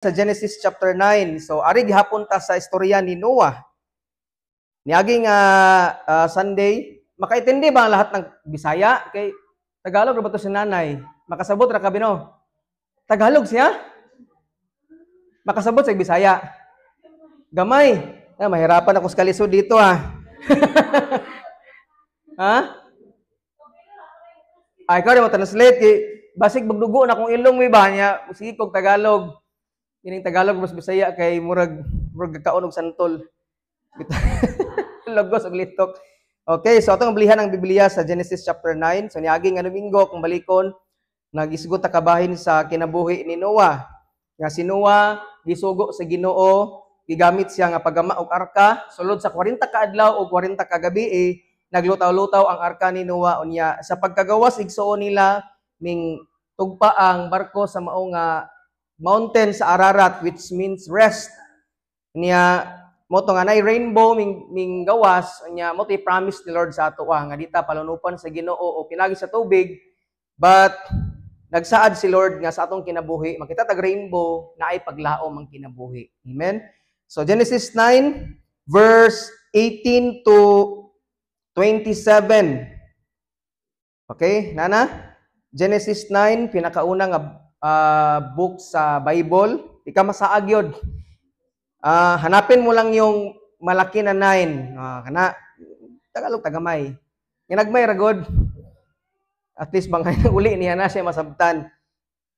Sa Genesis chapter 9. So ari gihapon ta sa istorya ni Noah. Niaging Sunday, makaintindi ba ang lahat ng Bisaya? Kay Tagalog ra ba to si nanay? Makasabot ra ka bino? Tagalog siya? Makasabot sa Bisaya? Gamay. Ah, mahirapan ako sa kalisod dito ah. Ha? Ah, ikaw rin mo translate kay basig magdugo na kung ilong mi ba niya, sige kog Tagalog. Kining Tagalog mas Bisaya kay murag kaon og santol. Logos og litok. Okay, so atong ablihan ang Biblia sa Genesis chapter 9. So niagi nga Domingo, kung balikon, nagisgot ta kabahin sa kinabuhi ni Noah. Nga si Noah gisugo sa Ginoo, gigamit siya nga paggama og arka sulod sa 40 ka adlaw og 40 ka gabi eh, naglutaw-lutaw ang arka ni Noah. Unya sa pagkagawas, igsuon nila, ming tugpa ang barko sa mao nga mountain sa Ararat, which means rest. Niya mo to nga nay rainbow ming gawas. Unya mo to promise ni Lord sa ato ah, nga dita palunupan sa Ginoo o pinagi sa tubig, but nagsaad si Lord nga sa atong kinabuhi makita tag rainbow na ay paglaom ang kinabuhi. Amen. So Genesis 9 verse 18 to 27. Okay, nana? Genesis 9, pinakauna nga book sa Bible. Di ka masaag yun. Hanapin mo lang yung malaki na 9. Kana Tagalog tagamay. Ginagmay ra god. At least bangay uli niya na siya masabtan.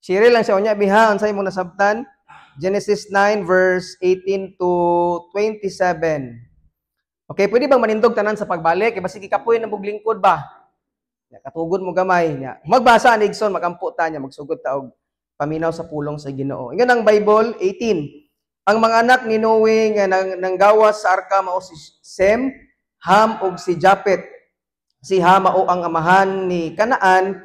Share lang siya unya biha unsay mo nasabtan. Genesis 9 verse 18 to 27. Okay, pwede bang manindog tanan sa pagbalik? Kay basig ikapoy na lingkod ba? Ya, katugod mo gamay niya. Magbasa ni Igsoon, magampo ta niya, magsugod ta og paminaw sa pulong sa Ginoo. Ingon ang Bible 18. Ang mga anak ni Noe nga nang gawas sa arka mao si Sem, Ham ug si Japet. Si Ham mao ang amahan ni Canaan.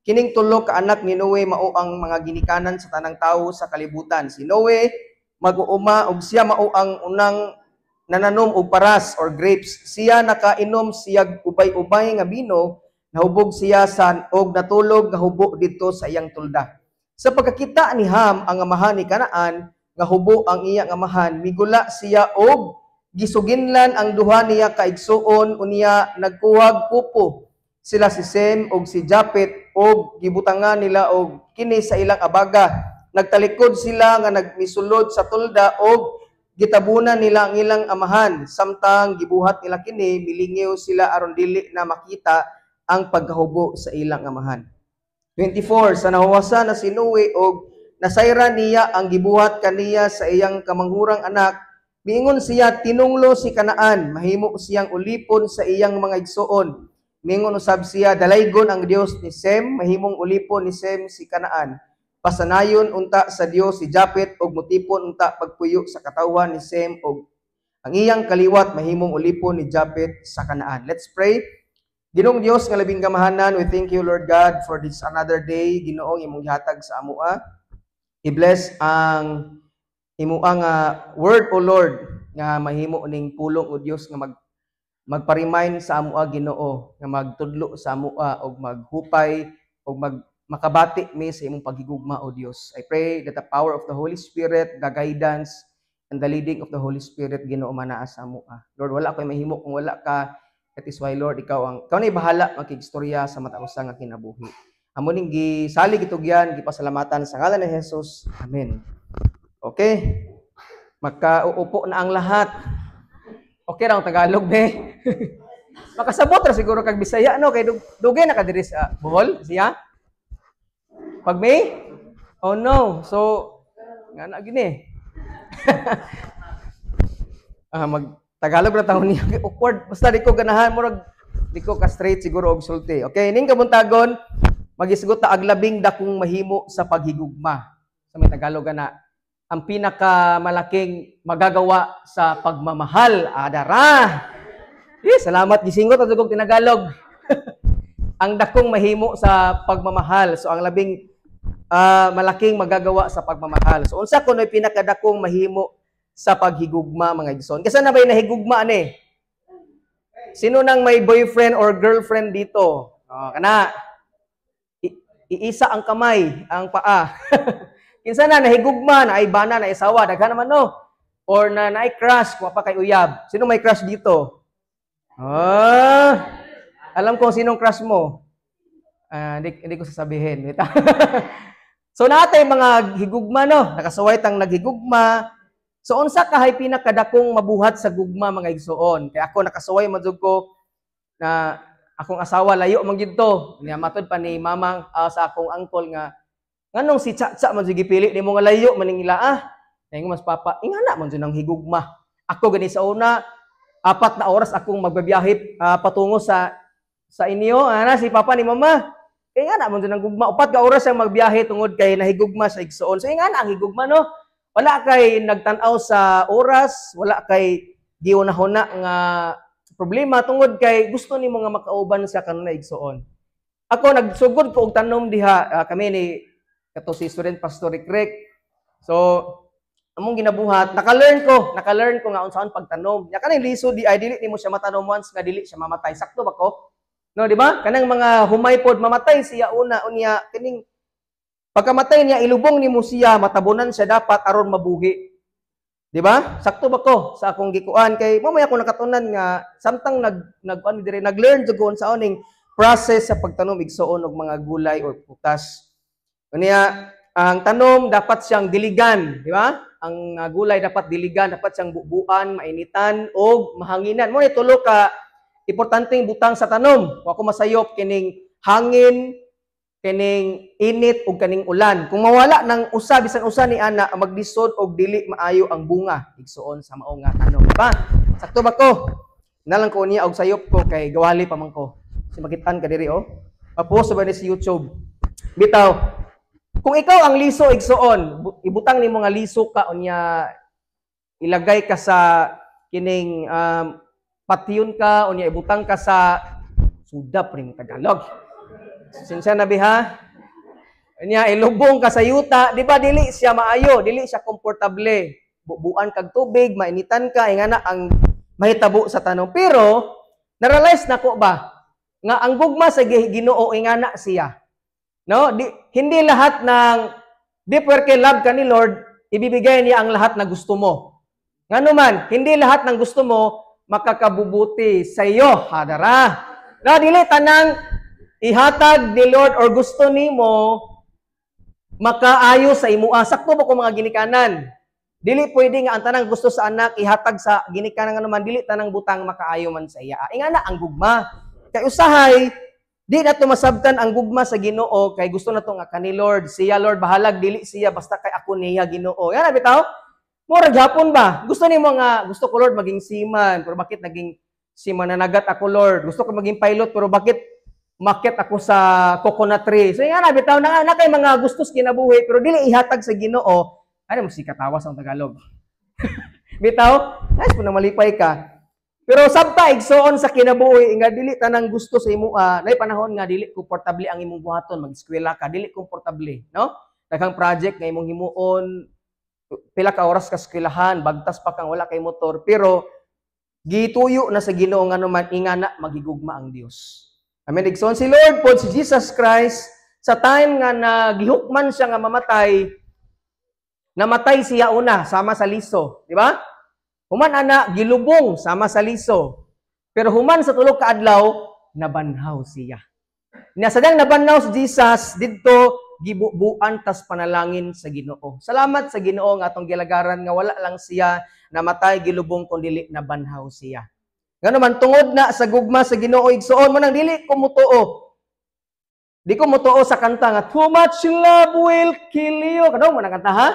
Kining tulo ka anak ni Noe mao ang mga ginikanan sa tanang tawo sa kalibutan. Si Noe mag-uuma ug siya mao ang unang nananom og paras or grapes. Siya nakainom siyag ubay-ubay nga bino, nahubog siya sa og natulog nga hubo didto sa iyang tulda. Sa pagkakita ni Ham, ang amahan ni Canaan, nga hubo ang iyang amahan, migula siya og gisuginlan ang duha niya ka igsuon. Unya nagkuhag kupo sila, si Sem og si Japet, og gibutangan nila og kini sa ilang abaga. Nagtalikod sila nga nagmisulod sa tolda og gitabunan nila ang ilang amahan. Samtang gibuhat nila kini, milingiw sila aron dili na makita ang pagkahubo sa ilang amahan. 24. Sa nahuwasan na si Noe og nasayran niya ang gibuhat kaniya sa iyang kamanghurang anak, miingon siya, "Tinunglo si Canaan, mahimo siyang ulipon sa iyang mga igsuon." Miingon usab siya, "Dalaygon ang Dios ni Sem, mahimong ulipon ni Sem si Canaan. Pasanayon unta sa Dios si Japet og mutipon unta pagpuyo sa katawhan ni Sem, og ang iyang kaliwat mahimong ulipon ni Japet sa Canaan." Let's pray. Ginoong Dios nga labing gamahanan, we thank you, Lord God, for this another day, Ginoong imong gihatag sa amoa. I-bless ang imuang word, O Lord, nga mahimo ning pulong, o Dios, nga magpa-remind sa amoa, Ginoo, nga magtudlo sa amoa og maghupay og makabati mi sa imong paghigugma, O Dios. I pray that the power of the Holy Spirit, the guidance and the leading of the Holy Spirit, Ginoo, manaa sa amoa. Lord, wala ko'y mahimo kung wala ka. That is why, Lord, ikaw na bahala makigstorya sa matag usa nga kinabuhi. Amo ning gisalig, gitugyan, gipasalamatan sa ngalan ni Jesus. Amen. Okay. Makauupo na ang lahat. Okay ra ang Tagalog be. Makasabot ra siguro kag Bisaya, no, kay dugay na ka diri sa Bohol siya. Pag may? Oh no. So nga na gini. Ah, mag Tagalog ra taon niya. Awkward. Basta di ko ganahan, murag di ko ka straight siguro og sulti. Okay, ning kabuntagon magisgot ta ag labing dakong mahimo sa paghigugma. Sa may Tagalog na ang pinakamalaking magagawa sa pagmamahal. Adara. Eh, salamat, gisingot at kog tinagalog. Ang dakong mahimo sa pagmamahal. So ang labing malaking magagawa sa pagmamahal. So unsa kuno'y pinakadakong mahimo sa paghigugma, mga igsoon? Kasi na ba'y nahigugma ni? Sino nang may boyfriend or girlfriend dito? Oh, kana. Iisa ang kamay, ang paa. Kinsa na nahigugma, na ay bana, na isawa, daghan naman, no? Or na naay crush, kung pa kay uyab. Sino may crush dito? Ah, alam ko sinong crush mo. Hindi ko sasabihin. So natay mga higugma, no? Nakasuway tang naghigugma. So unsa kahay pinakadakong mabuhat sa gugma, mga igsuon? Kay ako, nakasuway man jud ko na akong asawa layo man gid to. Niya matod pa ni mamang sa akong uncle nga nganong si Cha-cha man jud gipili nimo nga layo man ning ila ah. Ingon mas papa, ingana man jud ang higugma. Ako gani sa una, 4 na oras akong magbabiyahe patungo sa inyo, ana si papa ni mama. Kay nga na man jud ang gugma. 4 ka oras siyang magbiyahe tungod kay nahigugma sa igsuon. So nga na ang higugma, no. Wala kay nagtan-aw sa oras, wala kay giunahuna nga problema tungod kay gusto nimo nga makauban sa kanunay, igsuon. Ako, nagsugod ko og tanom diha, kami ni kato si student pastor Rick Rick. So among ginabuhat, naka-learn ko nga unsaon pagtanom. Nya kanang liso di ay dili nimo siya matanom once nga dili siya mamatay. Sakto ba ko? No, di ba? Kanang mga humay pod, mamatay siya una, unya kining pagkamatay niya, ilubong nimo siya, matabunan siya dapat aron mabuhi. Di ba? Sakto ba ko sa akong gikuan? Kay mo may ako nakatunan nga samtang nag nag ano dire, nag-learn jud ko unsaon ning process sa pagtanom, igsuon, og mga gulay or prutas. Unya ang tanom dapat siyang diligan, di ba? Ang gulay dapat diligan, dapat siyang bubuan, mainitan og mahanginan. Mo ni tulo ka importanteng butang sa tanom. Wa ko masayop kining hangin, kining init ug kaning ulan. Kung mawala ng usa, bisan usa ni ana, maglisod og dili maayo ang bunga, igsuon, sa mao nga tanom. Ba? Sakto ba ko? Nalang ko niya og sayop ko kay gawali pa man ko. Si makitaan ka diri oh. Papost ba ni si YouTube? Bitaw. Kung ikaw ang liso, igsuon, ibutang nimo nga liso ka, unya ilagay ka sa kining patyon ka, unya ibutang ka sa sudap rin Tagalog. Sinsya na biha. Unya ilubong ka sa yuta, di ba dili siya maayo, dili siya komportable. Bubuan kag tubig, mainitan ka, ingana ang mahitabo sa tanom. Pero na-realize nako ba nga ang gugma sa Ginoo, ingana siya. No, di, hindi lahat ng di perke love ka ni Lord, ibibigay niya ang lahat na gusto mo. Ngano man, hindi lahat ng gusto mo makakabubuti sa iyo. Hadara. Na dili tanang ihatag ni Lord or gusto nimo makaayo sa imuha. Sakto ba ko, mga ginikanan? Dili pwede nga ang tanang gusto sa anak ihatag sa ginikanan, nga naman dili tanang butang makaayo man sa iya. Ingana ang gugma. Kay usahay di na to masabtan ang gugma sa Ginoo kay gusto na to nga kani Lord, siya Lord, bahalag dili siya, basta kay ako niya Ginoo. Yan bitaw. Mura gyapon ba? Gusto nimo nga gusto ko, Lord, maging seaman, pero bakit naging seaman na nagat ako, Lord? Gusto ko maging pilot, pero bakit makyat ako sa coconut tree? So nga na bitaw na, na kay mga gustos kinabuhi pero dili ihatag sa Ginoo. Ano mo si katawas ang Tagalog? Bitaw, nice po na malipay ka. Pero sabta, igsoon, sa kinabuhi nga dili tanang gusto sa imo, nay panahon nga dili komportable ang imong buhaton, mag-eskwela ka, dili komportable, no? Daghang project nga imong himuon, pila ka oras ka eskwelahan, bagtas pa kang wala kay motor, pero gituyo na sa Ginoo nga naman ingana magigugma ang Dios. Amen. Igsoon, si Lord po, si Jesus Christ, sa time nga nagihukman siya nga mamatay, namatay siya una sama sa liso, di ba? Human ana, gilubong sama sa liso. Pero human sa 3 ka adlaw, nabanhaw siya. Nya sadang nabanhaw si Jesus didto, gibubuan tas panalangin sa Ginoo. Salamat sa Ginoo nga atong gilagaran nga wala lang siya namatay, gilubong, kun dili nabanhaw siya. Ngano man, tungod na sa gugma sa Ginoo, igsuon, mo nang dili ko mutuo. Di ko mutuo sa kanta nga "Too much love will kill you." Kano mo na kanta, ha?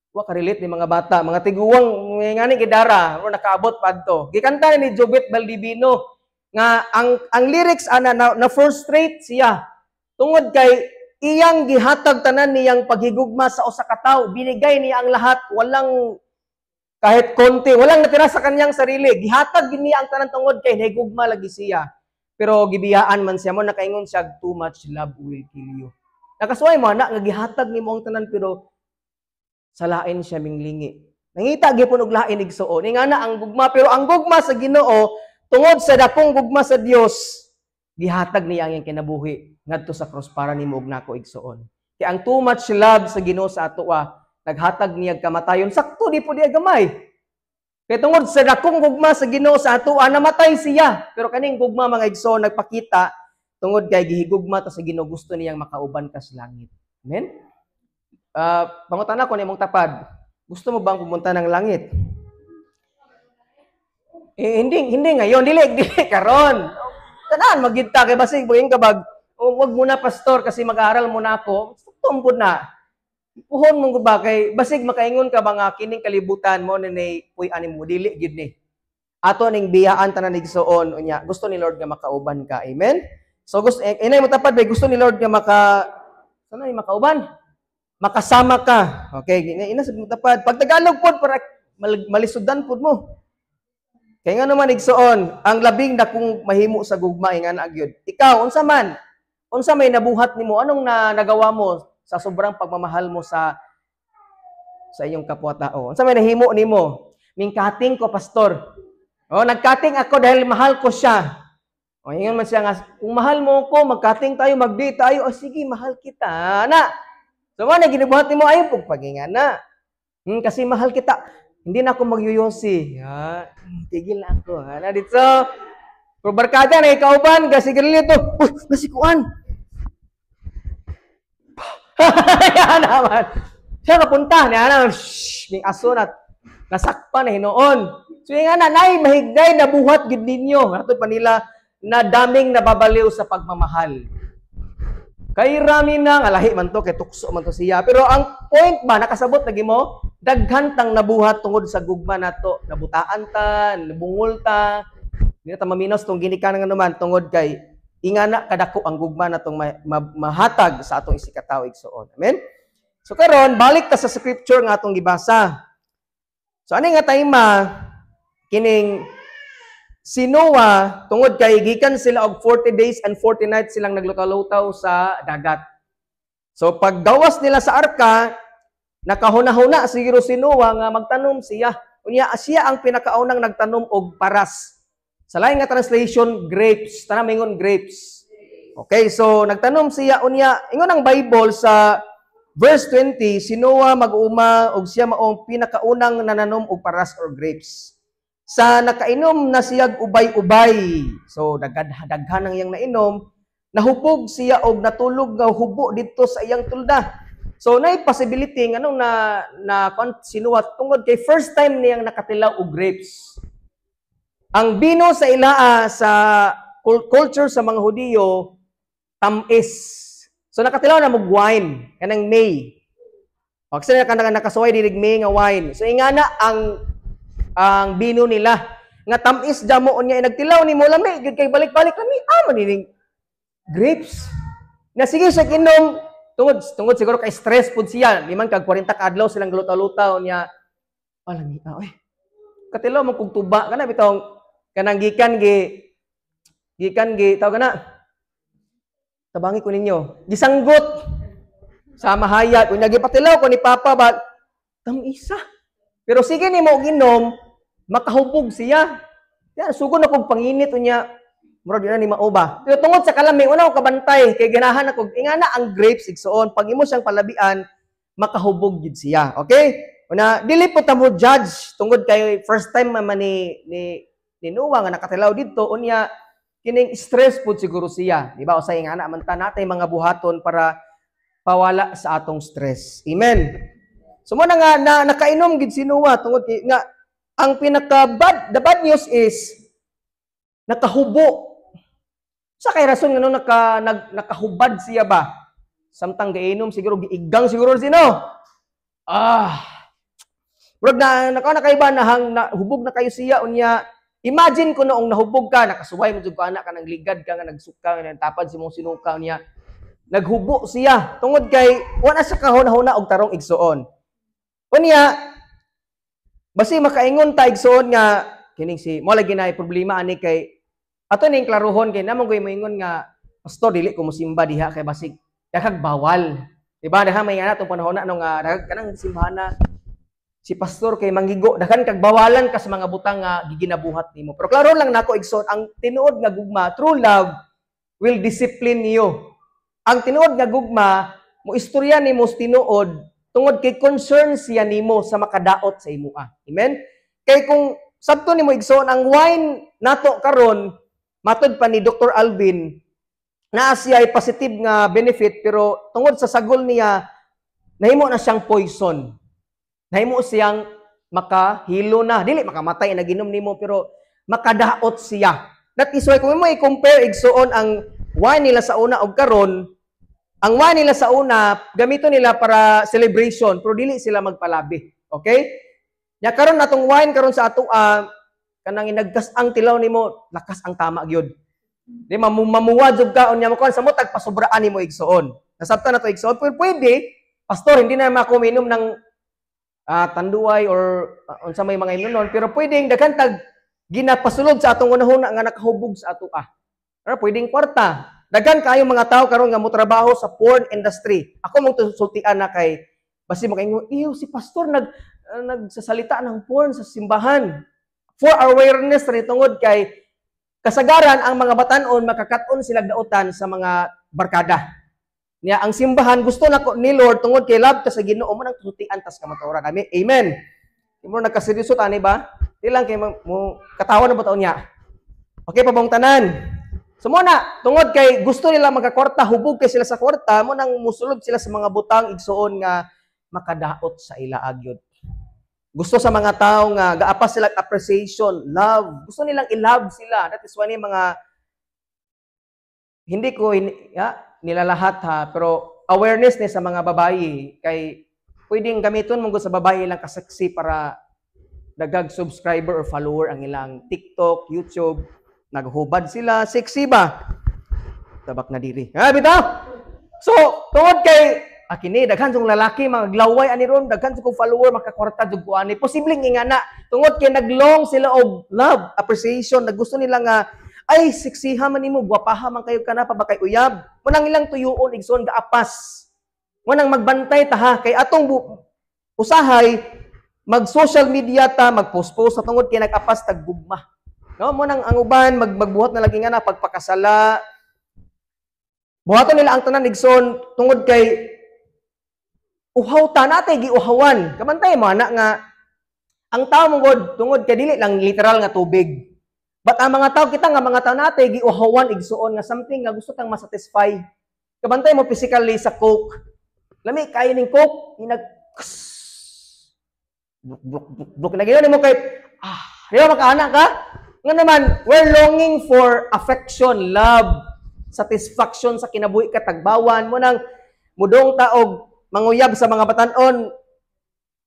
Wa ka-relate ni mga bata, mga tiguang ngani gidara, mo nakaabot pa adto. Gikanta ni Jobet Valdivino nga ang lyrics ana na frustrate siya tungod kay iyang gihatag tanan niyang paghigugma sa usa ka tawo, binigay niya ang lahat, walang kahit konti, walang natira sa kanyang sarili. Gihatag gid niya ang tanan tungod kay nahigugma lagi siya. Pero gibiyaan man siya. Mo nakaingon siya, "Too much love will kill you." Nakasuway mo na nga gihatag nimo ang tanan pero salain siya minglingi. Nangita gyapon og lain, igsuon. Nga na ang gugma, pero ang gugma sa Ginoo, tungod sa dakong gugma sa Dios, gihatag niya ang iyang kinabuhi ngadto sa cross para nimo ug nako, igsuon. Kay ang too much love sa Ginoo sa atoa, naghatag niya kamatayon. Sakto di po diya gamay. Kay tungod sa dakong gugma sa Ginoo sa atoa, namatay siya. Pero kaning gugma, mga igsoon, nagpakita tungod kay gihigugma ta sa Ginoo, gusto niyang makauban ka sa langit. Amen? Pangutana ko nimong tapad, gusto mo bang pumunta ng langit? Eh, hindi hindi ngayon, dili dili karon. Tanan magita kay basig buing kabag. O, wag muna, pastor, kasi mag-aaral muna ako. Tumpod na. Puhon mo ba kay basig makaingon ka ba nga kining kalibutan mo ni puy ani mo, dili gid ni. Ato ning biyaan tanan, igsuon, unya gusto ni Lord nga makauban ka. Amen. So gusto eh, inay mo tapad ba gusto ni Lord nga maka sana makauban? Makasama ka. Okay, ina ina sa tapad. Pag Tagalog pod para malisudan pod mo. Kaya nga naman, igsoon, ang labing dakong mahimo sa gugma nga na gyud. Ikaw, unsa man? Unsa may nabuhat nimo? Anong na nagawa mo sa sobrang pagmamahal mo sa iyong kapwa-tao? Unsa may nahimo nimo? Mingkating ko, pastor. Oh, nagkating ako dahil mahal ko siya. O, ingon man siya nga, "Kung mahal mo ko, magkating tayo, mag-date tayo." "O sige, mahal kita." Na. So, mo na ginabuhat nimo ayo pug pagingan na. Kasi mahal kita. Hindi na ako magyuyosi. Ha, tigil na ako. Ha, na dito. Pero barkada na ikauban, kasi ganito. Uy, nasikuan. Yan naman. Siya kapunta. Niya na, shh, ning aso na, nasakpa na hinuon. So yung nga na, nay, mahigday, nabuhat gid ninyo. Ato pa nila, na daming nababaliw sa pagmamahal. Kay rami na, nga lahi man to, kay tukso man to siya. Pero ang point ba, nakasabot lagi mo, daghan tang nabuhat tungod sa gugma nato. Nabutaan ta, nabungol ta, hindi na ta maminos tong ginikan nga naman tungod kay ingana kadako ang gugma natong mahatag sa atong isigkatawo, igsuon. Amen? So karon balik ta sa scripture nga atong gibasa. So ani nga time kining si Noah, tungod kay gikan sila og 40 days and 40 nights silang naglutaw-lutaw sa dagat. So paggawas nila sa arka, nakahuna-huna siguro si Noah nga magtanom siya. Unya siya ang pinakaunang nagtanom og paras. Sa lain nga translation, grapes. Tanan mingon, "Grapes." Okay, so nagtanom siya, unya ingon ang Bible sa verse 20, si Noah mag-uma og siya maong pinakaunang nananom og paras or grapes. Sa nakainom na siyag ubay-ubay. So daghan daghan ang iyang nainom, nahubog siya og natulog nga hubo didto sa iyang tulda. So nay possibility nganong na na si Noah tungod kay first time niyang nakatilaw og grapes. Ang bino sa ilaa sa culture sa mga Hudiyo, tamis. So nakatilaw na mo wine kanang May. O kasi na kanang nakasuway dinig May nga wine. So ingana ang bino nila nga tamis damo, unya nagtilaw nimo, lami gyud kay balik-balik, lami ah manining grapes. Na sige siya inom tungod tungod siguro kay stress pud siya. Liman kag 40 ka adlaw silang galutaw-lutaw niya. Ah, lami ah, oy. Katilaw mo kog tuba kana bitong kanang gikan gi tawag kana. Tabangi ko ninyo. Gisanggot sa mahayag. Unya gipatilaw ko ni Papa ba tamisa. Pero sige nimo ginom, makahubog siya. Yan, sugod na kog panginit, unya murag di na ni mao ba. Pero tungod sa kalami, una ko kabantay kay ganahan ako ingana ang grapes, igsuon. Pag imo siyang palabian, makahubog gid siya. Okay? Una, dili po ta mo judge tungod kay first time man ni Noah nga nakatilaw didto, unya kining stress pud siguro siya, di ba? Usay ingana man ta natay mga buhaton para pawala sa atong stress. Amen. So mo na nga na, nakainom gid si Noah tungod kay nga ang pinaka bad the bad news is nakahubo. Sa kay rason ngano nakahubad siya ba? Samtang gainom siguro, giigang siguro sino. Ah. Murag na naka na kay ba nahang na, hubog na kayo siya, unya imagine ko noong nahubog ka, nakasuway mo jud ko anak ka, nagligad ka nga nagsuka nga tapad si mong sinuka, unya naghubo siya tungod kay wala siya kahuna-huna og tarong, igsuon. Unya basi makaingon ta, igsuon, nga kining si mo lagi na problema ani kay ato ning klaruhon kay namong koy moingon nga, "Pastor, dili ko mosimba diha kay basig daghang bawal." Di ba? Daghang may ana tong panahon na no nga daghang kanang simbahan na si pastor kay manggigo, daghan kag bawalan ka sa mga butang nga giginabuhat nimo. Pero klaro lang nako, igsoon, ang tinuod nga gugma, true love will discipline you. Ang tinuod nga gugma mo istorya nimo tinuod tungod kay concern siya nimo sa makadaot sa imuha. Amen? Kay kung sabto nimo, igsoon, ang wine nato karon, matod pa ni Dr. Alvin, naa siya ay positive nga benefit, pero tungod sa sagol niya nahimo na siyang poison. Nahimo siyang makahilo na, dili makamatay na ginom nimo, pero makadaot siya. That is why kung mo i-compare, igsoon, ang wine nila sa una og karon, ang wine nila sa una gamito nila para celebration, pero dili sila magpalabi. Okay? Nya karon, atong wine karon sa ato, kanang inagkas ang tilaw nimo, lakas ang tama gyud. Di mamuwa jud ka unya mo sa mo tagpasubraan nimo, igsoon. Nasabtan na to, igsoon. Pero pwede, "Pastor, hindi na ako minom ng Tanduay or unsa may mga inunon," pero pwedeng daghan tag ginapasulod sa atong unahuna nga nakahubog sa ato ah. Pero pwedeng kwarta. Daghan kayo mga tao karon nga motrabaho sa porn industry. Ako mong sultian na kay basi makaingon, "Iyo si pastor nagsasalita ng porn sa simbahan." For awareness rin, tungod kay kasagaran ang mga batanon makakaton sila dautan sa mga barkada. Niya ang simbahan gusto na ko ni Lord, tungod kay love ta sa Ginoo mo nang sultian tas kamatuoran. Amen. Amen. Mo nagkaseryoso tani ba? Di lang kay mo katawa na ba taon niya. Okay pa bang tanan? So mo na, tungod kay gusto nila magkakwarta, hubog kay sila sa kwarta, mo nang musulod sila sa mga butang, igsoon, nga makadaot sa ila agyod. Gusto sa mga tao nga gaapas sila appreciation, love. Gusto nilang i-love sila. That is why ni mga hindi ko ya, nilalahat ha, pero awareness ni sa mga babayi kay pwedeng gamiton mo sa babae lang kaseksi para dagag subscriber or follower ang ilang TikTok, YouTube, naghubad sila, sexy ba? Tabak na diri. Ha, bitaw? So, tungod kay kini daghan jung lalaki mga glaway ani ron, daghan jud kong follower, makakwarta jud ko ani. Posibleng ingana tungod kay naglong sila og love, appreciation, na gusto nila nga ay seksiha man nimo, gwapaha man kayo kana pa ba kay uyab. Munang ilang tuyuon, igsoon, gaapas. Munang magbantay ta ha, kay atong usahay mag social media ta, mag-post-post sa tungod kay nag-apas tag gugma. No, mo nang ang uban magbuhat na lagi nga na pagpakasala. Buhaton nila ang tanan, igsoon, tungod kay uhaw ta natay giuhawan. Kabantay mo ana nga ang tao mo god tungod kay dili lang literal nga tubig. But ang mga tao, kita nga mga tao natay giuhawan, igsoon, nga something nga gusto tang masatisfy. Kabantay mo physically sa Coke. Lami kayo ning Coke, inag bluk bluk bluk bluk na mo kay di ba makaana ka? Nga naman, we're longing for affection, love, satisfaction sa kinabuhi katagbawan mo nang mudong taog manguyab sa mga batanon.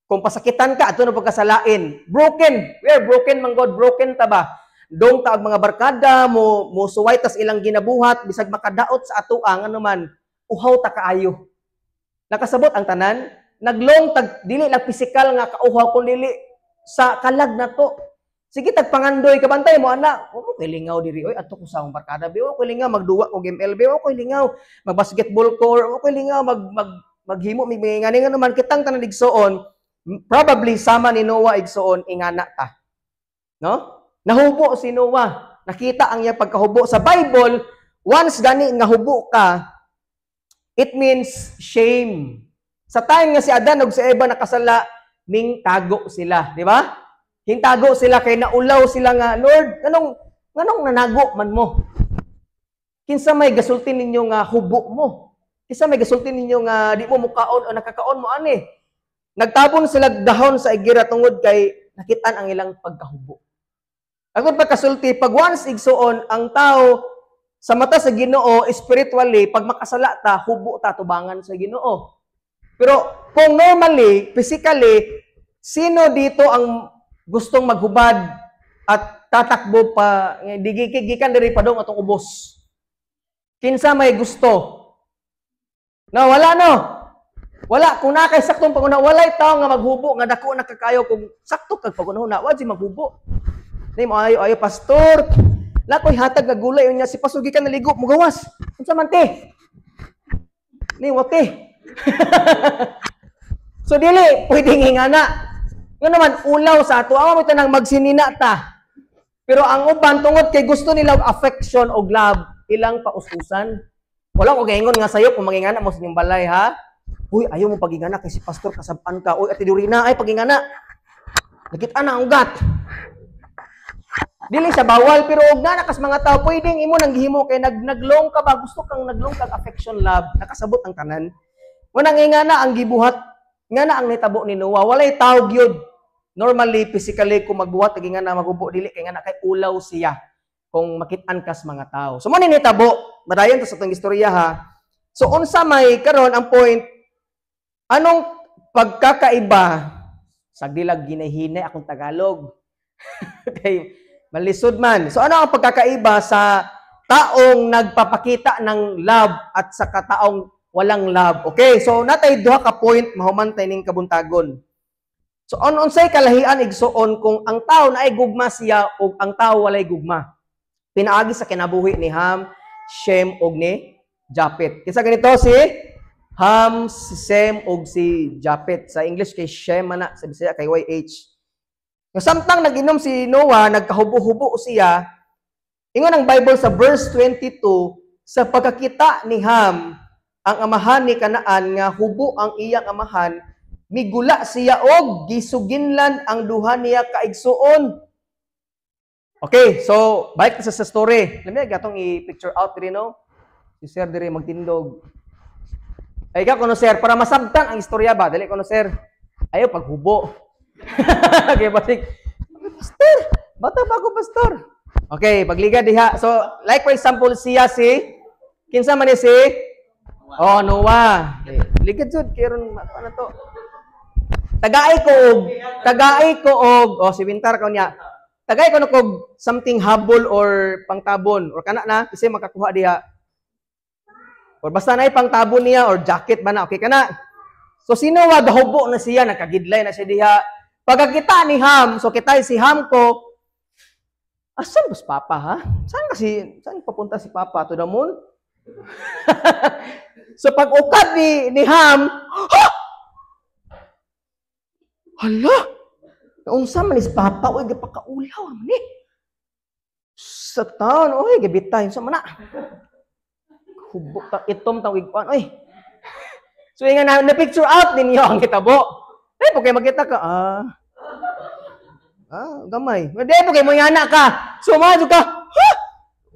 Kung pasakitan ka, ato na pagkasalain. Broken, we are broken man God, broken ta ba? Dong taog mga barkada mo mo suway tas ilang ginabuhat bisag makadaot sa atoa, ano man, uhaw ta kaayo. Nakasabot ang tanan, naglong tag dili lang pisikal nga kauhaw kun dili sa kalag nato. Sige tag pangandoy, kabantay mo ana, wa mo koy lingaw diri oy, adto ko sa akong barkada bi, wa koy lingaw magduwa og MLB, wa koy lingaw mag basketball ko, wa koy lingaw mag mag maghimo mig mga ngani. Nga naman kitang tanan, igsoon, probably sama ni Noah, igsoon, ingana ta. No? Nahubo si Noah. Nakita ang iya pagkahubo sa Bible. Once gani nga hubo ka, it means shame. Sa time nga si Adan ug si Eva nakasala, ming tago sila, di ba? Hintago sila kay naulaw sila nga, "Lord, nganong nanago man mo? Kinsa may gasulti ninyo nga hubo mo? Kinsa may gasulti ninyo nga di mo mukaon o nakakaon mo ani?" Nagtabon sila dahon sa igira tungod kay nakitaan ang ilang pagkahubo. Agad pagkasulti, pag once, igsoon, ang tao sa mata sa Ginoo spiritually, pag makasala ta, hubo ta tubangan sa Ginoo. Pero kung normally, physically, sino dito ang gustong maghubad at tatakbo pa gikan diri padong atong ubos? Kinsa may gusto? No, wala, no. Wala. Kung naa kay saktong paguna, walay tao nga maghubo nga dako na kakayo. Kung sakto kag paguna, wa di maghubo. Di mo ayo ayo, "Pastor. La koy hatag nga gulay." Unya si pastor gikan naligo, mugawas. "Unsa man te?" "Ni wate." So dili pwedeng ingana. Nga naman ulaw sa ato, amo mo tanang magsinina ta. Pero ang uban, tungod kay gusto nila og affection og love, ilang paususan. Wala ko gaingon nga sayo kung mangingana mo sa inyong balay ha. Uy, ayaw mo pag-ingana kay si pastor kasaban ka. Uy, Ate Dorina, ay pag-ingana. Nakita na ang ugat. Dili siya bawal, pero og na kas mga tao pwedeng imo nang gihimo kay naglong ka ba, gusto kang naglong kag affection, love, nakasabot ang tanan. Unang ingana ang gibuhat, nga na ang nitabo ni Noah, walay tao gyud. Normally, physically, kung magbuhat og ingana, magubo, dili kay nga na kay ulaw siya kung makit-an kas mga tao. So mo ni nitabo, madayon to sa atong istorya ha. So unsa may karon ang point, anong pagkakaiba sa dilag ginahinay akong Tagalog? Kay malisod man. So ano ang pagkakaiba sa taong nagpapakita ng love at sa kataong walang love? Okay, so natay duha ka point, mahuman tay ning kabuntagon. So on unsay kalahian, igsuon, kung ang tao naay gugma siya o ang tao walay gugma? Pinaagi sa kinabuhi ni Ham, Shem ug ni Japet. Kinsa ganito si Ham, si Sem ug si Japet? Sa English kay Shem man na, sa Bisaya kay YH. Nga samtang nag-inom si Noah, nagkahubo-hubo siya, ingon ang Bible sa verse 22, sa pagkakita ni Ham, ang amahan ni Kanaan, nga hubo ang iyang amahan, migula siya og gisuginlan ang duha niya kaigsuon. Okay, so balik ta sa story. Lami gatong i-picture out diri, no. Si Sir diri magtindog. Ay ka kuno, sir, para masabtan ang istorya ba? Dali kuno, sir. Ayaw paghubo. Okay, basig. Pastor, bata pa ako, pastor. Okay, pagliga diha. So, like for example, siya si kinsa man ni si? Oh, Noah. Okay. Ligad jud kay ron ano to. Tagaay ko og oh si Wintar ka niya. Tagay ko na og something habol or pangtabon or kana na kasi makakuha diha. Or basta na pangtabon niya or jacket ba na, okay ka na. So si Noah gahubo na siya, nakagidlay na siya diha. Pagkakita ni Ham, so kita si Ham ko, asan ba si Papa ha? Saan kasi, saan papunta si Papa? To the moon? So pag ukad ni Ham, ha! Hala! Naunsa man ni si Papa, uy, gapakaulaw man ni. Sa taon, uy, gabitay, sa man na. Hubo ta itom tang igkuan, uy. So nga na, na-picture out ninyo ang kitabo. Eh, po kay makita ka, ah, gamay. Hindi po kay mo ingana ka. So mga ka, ha?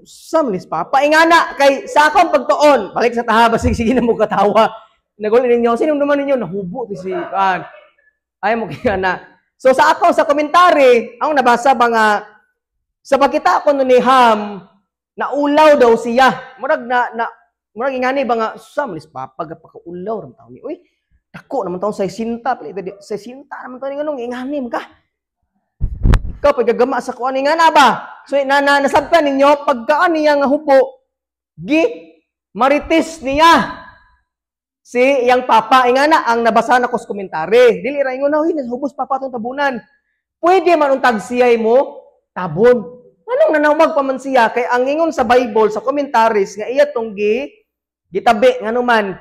Sa man ni si Papa ingana kay sa akong pagtuon. Balik sa taha, basig sige na mo katawa. Naguli ninyo, sino naman ninyo nahubo ti si kan. Ay mo kaya na. So sa ako sa komentary, ang nabasa ba nga sa pagkita ko ni Ham, naulaw daw siya. Murag na na murag ingani ba nga sa man ni si Papa gapakaulaw ram taon ni. Uy, dako naman taon sa sinta, sa sinta naman taon nganong ingani man ka. Ikaw pagagama sa kuan ingana ba? So na, na nasabtan ninyo pagkaan niya nga hubo, gi marites niya si iyang papa. Ingana ang nabasa na ko sa komentary. Dili ra ingon na, "Uy, nahubos papa tong tabunan." Pwede man untag siyay mo tabon. Anong nanawag pa man siya kay ang ingon sa Bible sa commentaries nga iya tong gi gitabi nganuman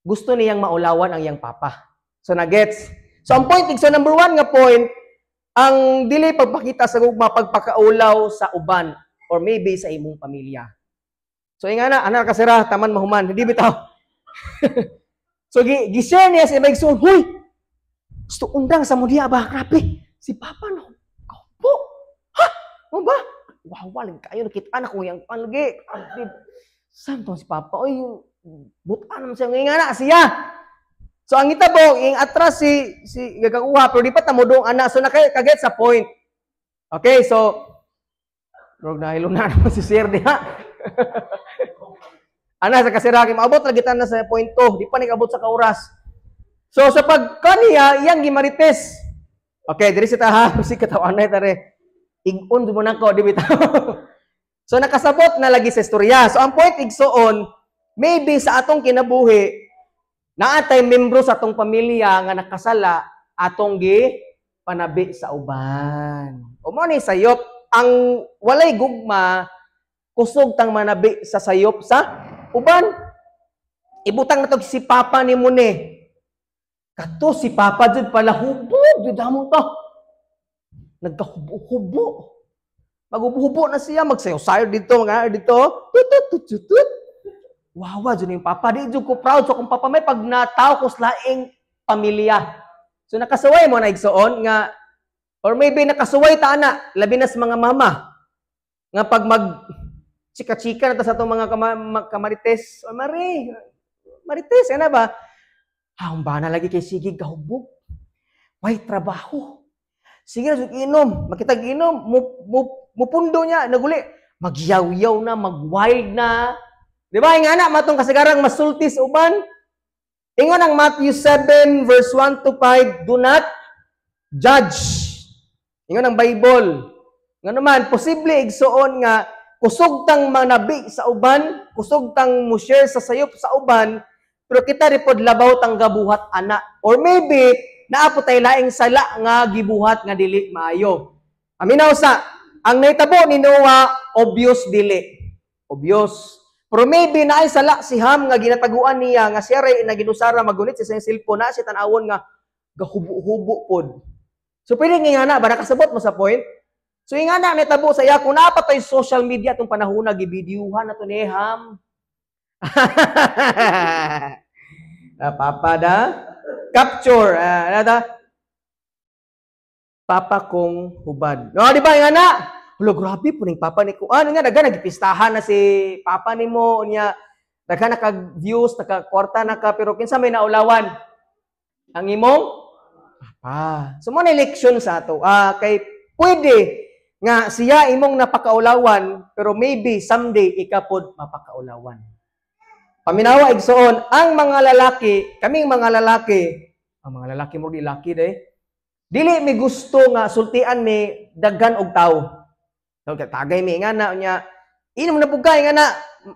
gusto niyang maulawan ang iyang papa. So nagets. So ang point, so number one nga point, ang dili pagpakita sa gugma, pagpakaulaw sa uban or maybe sa imong pamilya. So ingana, ana kasira taman mahuman, hindi bitaw. So gi-share niya sa ibang igsoon, "Huy, gusto undang sa mo diya ba, grabe, si Papa no, kaupo. Ha? Mo ba? Wow, walang kayo, nakita na ko yung panlagi. Saan to si Papa? Oy, butan naman siya." Nga na siya. So ang itabo, ing atras si si gagakuha pero di pa tamudong ana. So nakaget sa point. Okay, so rog nahilom na naman si sir diha. Ana sa kasira kay maabot ra kita na sa point 2, di pa nag-abot sa kauras. So sa pagkaniya iyang gimarites. Okay, diri sa ta ha, si katawanay tare. Igon mo nako di bitaw. So nakasabot na lagi sa istorya. So ang point, igsuon, maybe sa atong kinabuhi naa tay membro sa atong pamilya nga nakasala, atong gi panabi sa uban. O mo ni sayop, ang walay gugma, kusog tang manabi sa sayop sa uban. Ibutang na to si Papa ni mo ni. Kato si Papa jud pala hubog jud amo to. Nagkahubo-hubo. Magubo-hubo na siya, magsayo-sayo dito, mga dito. Tut tut tut tut. Wawa jud yung papa, di jud ko proud sa akong papa, may pag nataw ko sa laing pamilya. So nakasuway mo na, igsoon, nga or maybe nakasuway ta ana, labi na sa mga mama nga pag mag chika-chika na ta sa atong mga kamarites o marites ana ba? Ah, ang bana lagi kay sige gahubog. Way trabaho. Sige na inom, makitag inom, mupundo niya, naguli, magyaw-yaw na, mag-wild na. Di ba? Nga na, matong kasigarang masulti sa uban. Ingon ang Matthew 7 verse 1 to 5, "Do not judge." Ingon ang Bible. Nga naman, posible, igsoon, nga kusog tang manabi sa uban, kusog tang mo share sa sayop sa uban, pero kita ripod labaw tang gabuhat ana. Or maybe, naa po tay laing sala nga gibuhat nga dili maayo. Aminaw sa, ang nahitabo ni Noah, obvious dili. Obvious. Pero maybe naay sala si Ham nga ginataguan niya nga siya ray naginusara magunit sa iyang cellphone na siya tan-awon nga gahubo-hubo pod. So pwede nga na ba, nakasabot mo sa point? So nga na nitabo sa iya, kung naa pa tay social media atong panahon na, gibidyuhan na to ni Ham. Papa da capture nada papa kong hubad. No, di ba nga na? Hulo, grabe po ning papa ni kuan nga daga nagipistahan na si papa nimo niya, daghan na kag views, naka kwarta na ka, pero kinsa may naulawan? Ang imong papa. So mo na leksyon sa ato. Ah, kay pwede nga siya imong napakaulawan, pero maybe someday ika pod mapakaulawan. Paminawa, igsoon, ang mga lalaki, kaming mga lalaki, ang mga lalaki mo di laki day. Dili mi gusto nga sultian mi daghan og tawo. So, tagay mi nga na unya, inom na pugay nga na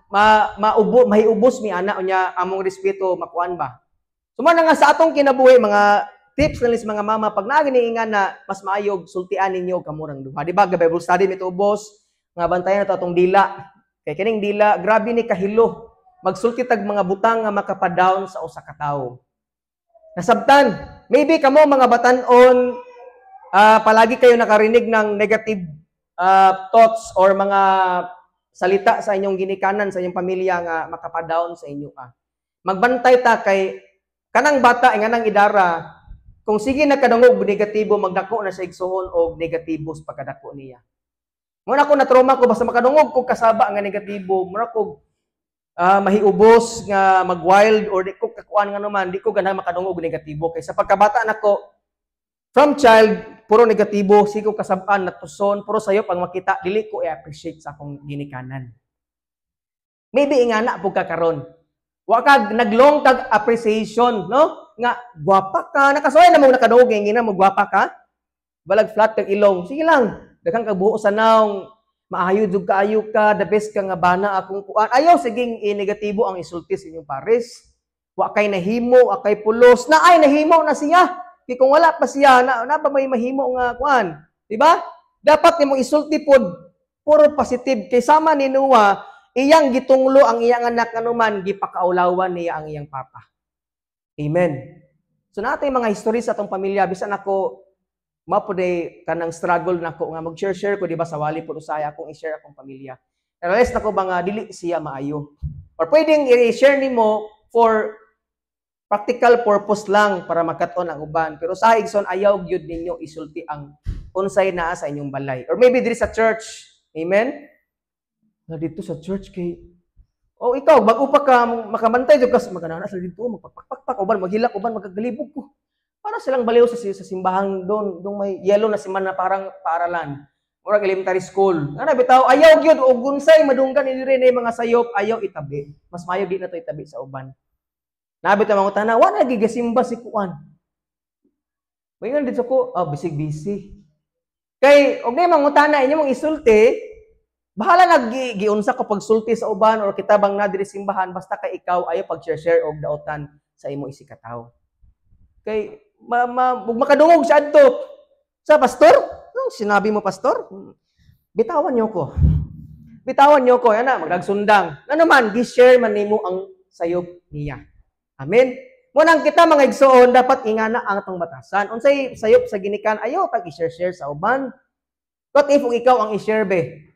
ma, maubo mahiubos mi ana, unya among respeto makuan ba. So man nga sa atong kinabuhi, mga tips na sa mga mama, pag naa gani nga na, mas maayog sultian ninyo kamurang duha. Di ba ga Bible study mi ubos nga bantayan na to atong dila. Kay kining dila grabe ni kahilo. Magsulti tag mga butang nga makapa-down sa usa ka tawo. Nasabtan, maybe kamo mga batan-on, palagi kayo nakarinig ng negative thoughts or mga salita sa inyong ginikanan, sa inyong pamilya nga makapa-down sa inyo ka. Magbantay ta kay kanang bata nga nang idara, kung sige nakadungog negatibo, magdako na sa igsuon og negatibo sa pagkadako niya. Muna ko na trauma ko, basta makadungog ko kasaba nga negatibo, mura ko mahiubos nga mag-wild or di ko kakuan nga naman, di ko ganahan makadungog negatibo kay sa pagkabata nako, from child, puro negatibo, sige ko kasabaan, natuson, puro sayop ang makita, dili ko i-appreciate sa akong ginikanan. Maybe ingana po ka karon. Wa ka naglong kag appreciation, no? Nga gwapa ka, nakasuway na mo nakadungog ngina mo gwapa ka. Balag flat kag ilong. Sige lang, daghan kag buho sa naong, maayo jud kaayo ka, the best ka nga bana akong kuan. Ayaw siging i-negatibo ang isulti sa inyong pares. Wa kay nahimo, wa kay pulos, na ay nahimo na siya. Kay kung wala pa siya, na ba may mahimo nga kuan? Di ba? Dapat nimo isulti pod puro positive kay sama ni Noah, iyang gitunglo ang iyang anak, anuman gipakaulawan niya ang iyang papa. Amen. So natay mga history sa atong pamilya, bisan ako mapuday kanang struggle nako nga mag-share-share ko, di ba, sa wali pud usay akong i-share akong pamilya. Na-realize nako ba nga dili siya maayo. Or pwedeng i-share nimo for practical purpose lang para makaton ang uban. Pero sa igsoon, ayaw gyud ninyo isulti ang unsay naa sa inyong balay. Or maybe diri sa church. Amen? Na dito sa church kay, oh, ikaw bago pa ka makamantay jud kas maganana sa dito magpakpakpak uban maghilak uban magagalibog ko. Para silang baliw sa simbahan doon, doon may yellow na siman na parang paaralan. Murag elementary school. Nga na bitaw, ayaw gyud og unsay madunggan ni diri mga sayop, ayaw itabi. Mas maayo di na to itabi sa uban. Nabi ta mga tana, wala gigasimba si kuan. Maingon dito ko, oh, bisig busy. Kay og nay mangutana inyo mong isulti, bahala nag giunsa ko pagsulti sa uban or kita bang na diri simbahan, basta kay ikaw ayo pag-share-share og daotan sa imo isikataw. Kay ma, ma ug makadungog sa adto sa pastor, nung sinabi mo, pastor, bitawan niyo ko. Bitawan niyo ko, ana magdagsundang. Ano man gi-share man nimo ang sayop niya. Amen. Munang kita mga igsoon dapat ingana ang atong batasan. Unsay sayop sa ginikan, ayo tag i-share-share sa uban. What if ikaw ang i-share be?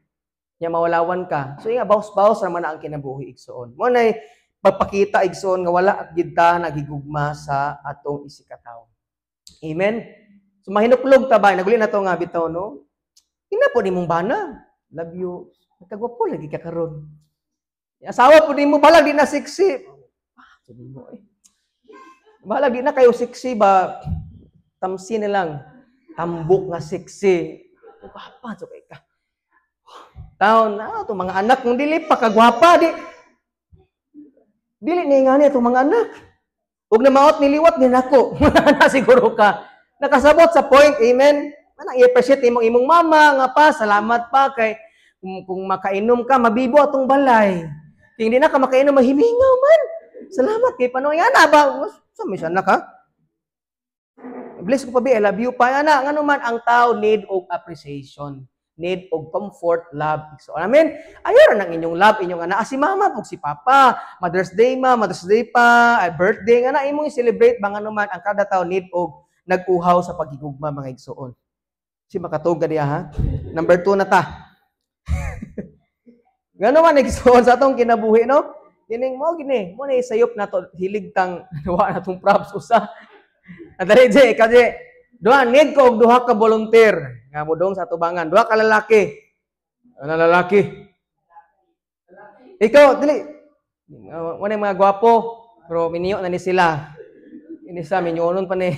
Nya mawalawan ka. So inga bawas-bawas ra man na ang kinabuhi, igsuon. Mo nay pagpakita, igsuon, nga wala at gid ta nagigugma sa atong isigkatawo. Amen. So mahinuklog ta ba, naguli na to nga bitaw, no? Ina po nimong bana. Love you. Nagkagwapo lagi ka karon. Asawa po nimo, balag di na sexy. Ah, sabi mo eh. Balag di na kayo sexy ba? Tamsi na lang. Tambok nga sexy. Gwapa, so kay ka. Taon na itong mga anak kung dili pa kagwapa di dili ni nga ni itong mga anak. Ug na maot niliwat ni nako. Na siguro ka. Nakasabot sa point, amen. Manang i-appreciate imong imong mama nga pa, salamat pa kay kung makainom ka, mabibo atong balay. Kung hindi na ka makainom, mahimingaw man. Salamat kay panoy ana ba? Sa may anak ha? Bless ko pa bi, I love you pa. Ana, ngano man ang tao need og appreciation, need og comfort, love. So, amen. Ayaw ra nang inyong love, inyong ana. Ah, si mama ug si papa. Mother's Day ma, Mother's Day pa, ay, birthday nga na imong i-celebrate ba, ngano man ang kada tao need og nag-uhaw sa pagigugma, mga igsuon. Si makatug ka diya ha. Number 2 na ta. Ngano man, igsuon, sa atong kinabuhi, no? Kining mo gini, mo na isayop nato hilig tang wa na tong props usa. Adali je, kasi duha need ko og duha ka volunteer nga modong sa atubangan, duha ka lalaki. Ano lalaki? Ikaw, dili. Wala mga gwapo, pero minyo na ni sila. Ini sa minyonon pa ni.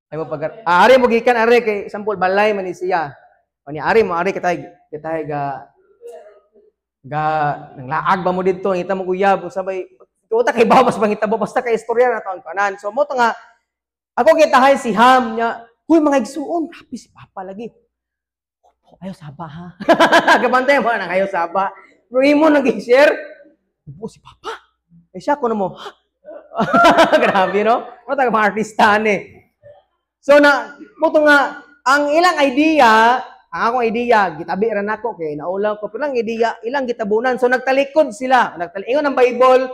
Ay mo pag ah, ari mo gikan ari kay sampol balay man ni siya. O ni ari mo ari kitay kitay ga ga nanglaag ba mo didto, ngita mo guyab sabay uta kay ba mas mangitabo basta kay istorya na to ang kanan. So mo to nga ako kitahay si Ham nya, huy mga igsuon, grabe si Papa lagi. Opo, ayaw saba ha. Gabantay mo nang ayaw saba. Pero imo nang share. Opo si Papa. Eh siya ko na mo. Grabe, no? Mo taga mga artista ni. So na mo to nga ang ilang idea, ang akong idea, gitabi ra nako kay naulaw ko, pero ang idea ilang gitabunan. So nagtalikod sila. Ingon ang Bible,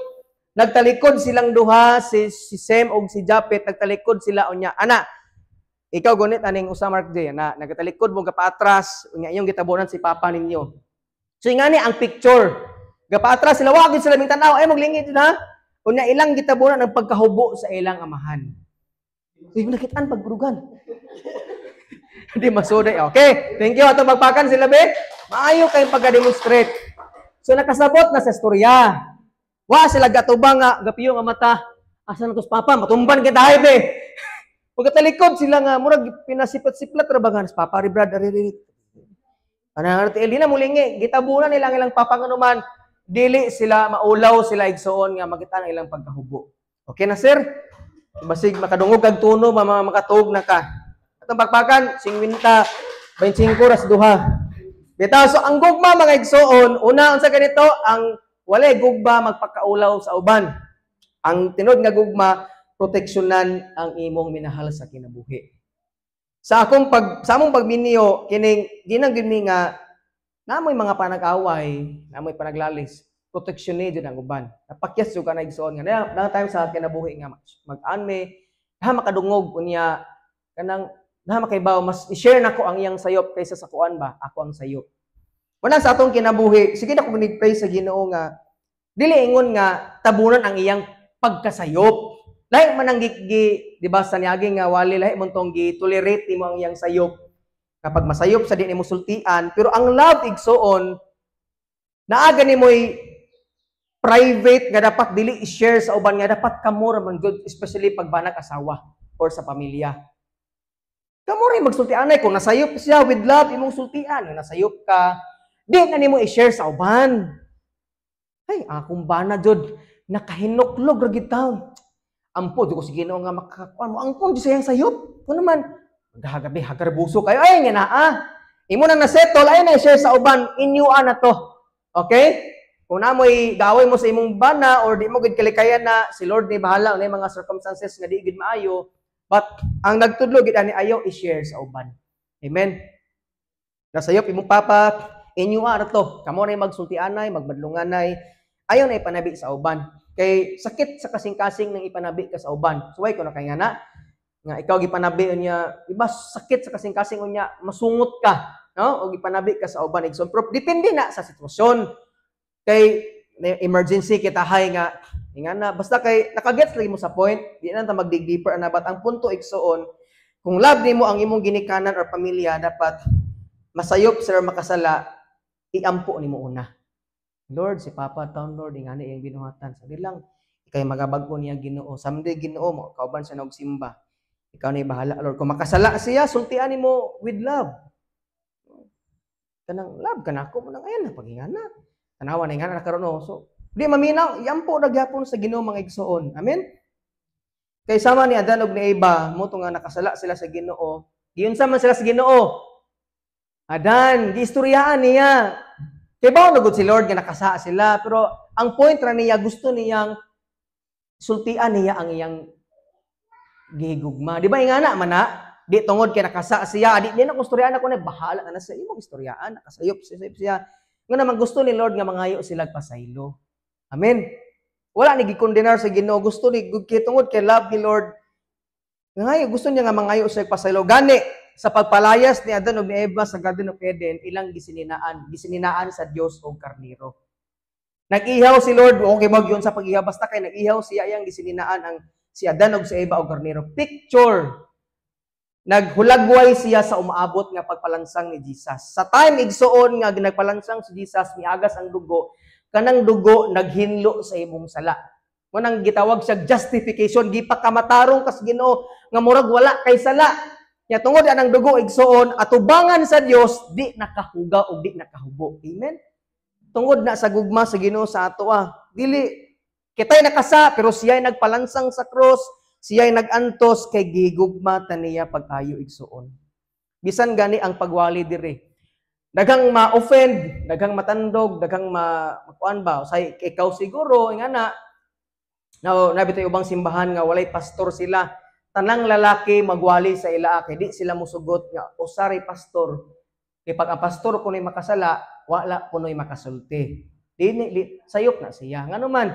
nagtalikod silang duha, si Sem ug si Japet, nagtalikod sila unya. Ana, ikaw gunit aning usa, Mark J, na nagtalikod mo gapaatras unya iyong gitabunan si papa ninyo. So ingani ang picture. Gapaatras sila, wa gid sila ming tan-aw, ay maglingid ha. Unya ilang gitabunan ang pagkahubo sa ilang amahan. Uy, nakitaan pagburugan. Hindi masuday. Okay, thank you. Ato magpakan sila be. Maayo kayong pagka-demonstrate. So nakasabot na sa istorya. Wa sila gatubang nga gapiyo nga mata. Asa na to papa? Matumban kita hay be. Pagkatalikod sila nga murag pinasiplat-siplat ra ba nga papa ri brad ari ri. Ana nga di na mulingi, gitabunan nila ang ilang papa nga naman dili sila maulaw sila, igsuon, nga makita ang ilang pagkahubo. Okay na, sir? Basig makadungog kag tuno, mga makatuog na ka. Atong pakpakan, 50, 25 ras duha. Bitaw, so ang gugma, mga igsuon, una unsa ganito, ang walay gugma magpakaulaw sa uban. Ang tinuod nga gugma, proteksyonan ang imong minahal sa kinabuhi. Sa among pagminyo kining ginang gid mi nga namoy mga panag-away, namoy panaglalis, proteksyon ni jud ang uban. Napakyas jud ka na, igsuon, nga na time sa kinabuhi nga mag-anme, ha makadungog unya kanang na makaibaw mas i-share nako ang iyang sayop kaysa sa kuan ba, ako ang sayop. Wala sa atong kinabuhi, sige na kung pray sa Ginoo nga dili ingon nga tabunan ang iyang pagkasayop. Lahi man ang gi, di ba sa niagi nga wali, lahi mon tong gi tolerate nimo ang iyang sayop. Kapag masayop sa di nimo sultian, pero ang love, igsuon, naa gani mo'y private nga dapat dili i-share sa uban, nga dapat kamo ra man good, especially pag banag asawa or sa pamilya. Kamo rin magsultianay kung nasayop siya with love imong sultian nga nasayop ka, di na nimo i-share sa uban. Ay, akong bana jud nakahinuklog ra gid taon. Ampo jud ko sa Ginoo nga makakuan mo angkon jud sa iyang sayop. Kung naman gahagabi hagar buso kayo ay nga naa. Imo na nasettle ay na i-share sa uban, inyo na to. Okay? Kung namoy gaway mo sa imong bana or di mo gid kalikayan na si Lord ni bahala na mga circumstances nga di gid maayo, but ang nagtudlo gid ani ayaw i-share sa uban. Amen. Nasayop imong papa, inyo ra to. Kamo na magsultianay, magmadlunganay, ayaw na ipanabi sa uban. Kay sakit sa kasing-kasing nang ipanabi ka sa uban. Suway ko na kay nga na nga ikaw gipanabi unya, iba sakit sa kasing-kasing unya, masungot ka. no? Og ipanabi ka sa uban, igsoon. Pero depende na sa sitwasyon. Kay emergency kita hay nga ingana, basta kay nakagets lagi mo sa point, di na ta mag-dig deeper ana, but ang punto, igsoon, kung love nimo ang imong ginikanan or pamilya, dapat masayop sila makasala, iampo nimo una. "Lord, si Papa taon, Lord, ingani iyang binuhatan. Sa lang ikay magabag-o niya, Ginoo. Someday, Ginoo, mo kauban siya og simba. Ikaw na bahala, Lord. Kung makasala siya, sultian nimo with love. Kanang love ka nako mo nang ayan na pagingana. Tanawa na ingana na karon, no." So, di maminaw, iampo na gyapon sa Ginoo, mga igsoon. Amen. Kay sama ni Adan ug ni Eva, mo to nga nakasala sila sa Ginoo. Giunsa man sila sa Ginoo? Adan, giistoryaan niya. Kay bawo na gud si Lord nga nakasa sila, pero ang point ra niya, gusto niyang sultian niya ang iyang gihigugma. Di ba ingana man na? Di tungod kay nakasa siya, di na kung istoryaan ako na bahala ka na sa imong istoryaan, nakasayop siya, siya. Nga naman gusto ni Lord nga mangayo sila pasaylo. Amen. Wala ni gikondenar sa Ginoo, gusto ni tungod kay love ni Lord. Ngayo gusto niya nga mangayo siya pasaylo. Gani sa pagpalayas ni Adan ug ni Eva sa Garden of Eden, ilang gisininaan, gisininaan sa Dios og karniro. Nag-ihaw si Lord, okay mag yun sa pag-ihaw, basta kay nag-ihaw siya, iyang gisininaan ang si Adan ug si Eva og karniro. Picture. Naghulagway siya sa umaabot nga pagpalansang ni Jesus. Sa time, igsoon, nga nagpalansang si Jesus, miagas ang dugo, kanang dugo naghinlo sa imong sala. Mo nang gitawag siya justification, gipakamatarong kas Ginoo nga murag wala kay sala. Nya tungod anang dugo, igsoon, atubangan sa Dios di nakahuga og di nakahubo. Amen. Tungod na sa gugma sa Ginoo sa ato ah. Dili kitay nakasa, pero siya nagpalansang sa cross, siya nag-antos kay gigugma ta niya pag-ayo, igsoon. Bisan gani ang pagwali diri. Daghang ma-offend, daghang matandog, daghang ma makuan ba, say ikaw siguro ingana. Now, nabitay ubang simbahan nga walay pastor sila. Tanang lalaki magwali sa ila kay di sila musugot nga usari pastor. Kay pag ang pastor kuno'y makasala, wala kuno'y makasulti. Di, sayop na siya. Ngano man,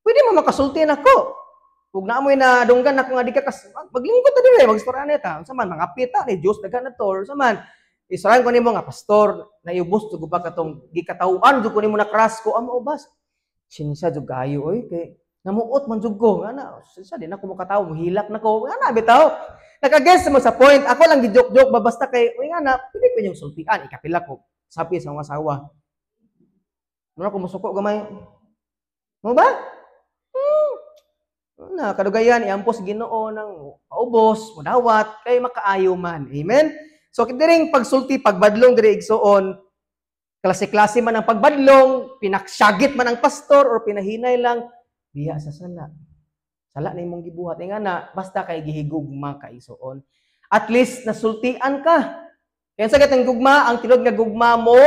pwede mo makasulti nako. Ug naamoy na dunggan ako nga di ka kas maglingkod ta dire, magstorya ta. Unsa man mangapita ni Dios daghan na to, unsa man. Istoryahan ko nimo nga pastor, naiubos jud ba katong gikataw-an jud ko nimo na crush ko amo ubas. Sinsya jud kayo oy, kay namuot man jud ko ngana sinsya di na ko makatawo, mohilak na ko ngana bitaw. Nakaguess mo sa point, ako lang gi-joke-joke ba, basta kay uy ngana pwede ko yung sultian, ikapila ko sapi sa akong asawa. Mura ko musuko gamay. Mo ba? Na kadugayan iampos Ginoo ng paubos, mudawat kay makaayo man. Amen. So diring pagsulti, pagbadlong diri, igsoon, klase-klase man ang pagbadlong, pinasyagit man ang pastor or pinahinay lang, biya sa sala. Sala na imong gibuhat. Nga na, basta kay gihigugma ka, igsoon. At least nasultian ka. Kaya sa gatang gugma, ang tinuod nga gugma mo,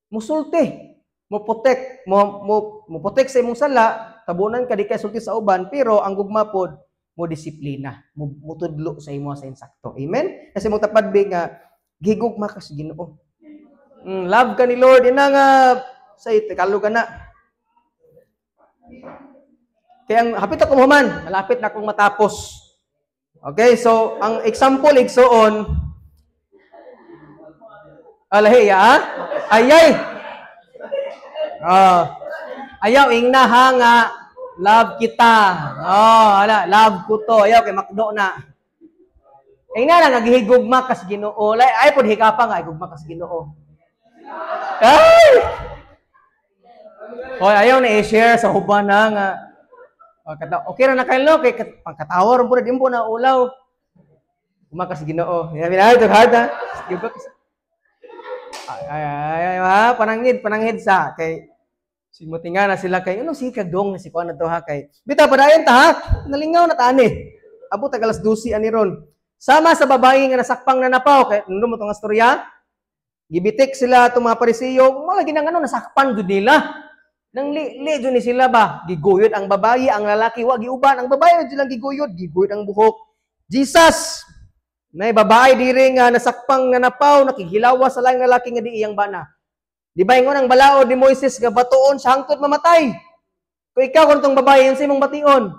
musulti, mo protect, mo protect sa imong sala, tabunan ka di kay sulti sa uban, pero ang gugma pod mo disiplina, mo mutudlo sa imo sa insakto. Amen? Kasi mo tapad bi nga gigugma ka sa Ginoo. Love ka ni Lord ina nga say Tagalog ka na. Kaya ang hapit ako human, malapit na akong matapos. Okay, so ang example, igsoon, alahi ya, ah? Ayay. Ah. Ayaw ingna ha nga love kita. Oh, ala, love ko to. Ayaw kay makdo na. Ingna na nga gihigugma kas Ginoo. Ay pod hikapa nga gugma kas Ginoo. Ay! Hoy, ayaw na i-share sa uban na nga. Oh, kata, okay ra na kayo no kay pangkatawa ron pud di mo na ulaw. Gugma kas Ginoo. Yan binay to ha. Gugma kas. Ay ay ay, ay ha, panangid, panangid sa kay simutinga na sila kay ano si kagdong na si kuan na to ha, kay bitaw padayon ta ha, nalingaw na ta ani. Abot tag alas 12 ani ron. Sama sa babae nga nasakpang na napaw kay nindot mo tong istorya. Gibitik sila itong mga Parisiyo, malagi nang ano nasakpan jud nila. Nang li, li jud ni sila ba, giguyod ang babae, ang lalaki wa giuban, ang babae jud lang giguyod, giguyod ang buhok. Jesus, may babae diri nga nasakpang nga napaw, nakighilawa sa laing lalaki nga di iyang bana. Di ba ingon ang balaod ni Moises nga batuon siya hangtod mamatay? Kung ikaw kun tong babae, yun sa imong bation,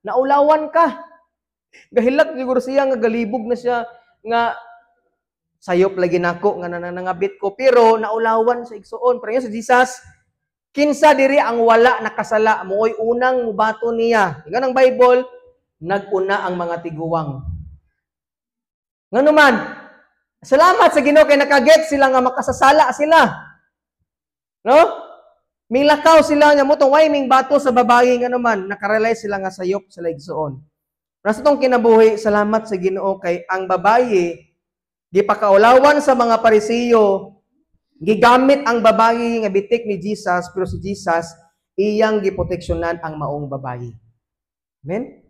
naulawan ka. Gahilak siguro siya nga galibog na siya nga Sayop lagi nako nga nanangabit ko, pero naulawan sa igsuon. Pero si Jesus, "Kinsa diri ang wala nakasala, mooy unang mubato niya." Ingon ang Bible, nag-una ang mga tiguwang. Ngano man, salamat sa Ginoo kay nakaget sila nga makasasala sila. No? Milakaw sila nga mo way ming bato sa babae, ngano man nakarealize sila nga sayop sila, igsuon. Nasa tong kinabuhi, salamat sa Ginoo kay ang babaye gipakaulawan sa mga Parisiyo, gigamit ang babae nga bitik ni Jesus, pero si Jesus iyang giproteksyonan ang maong babae. Amen?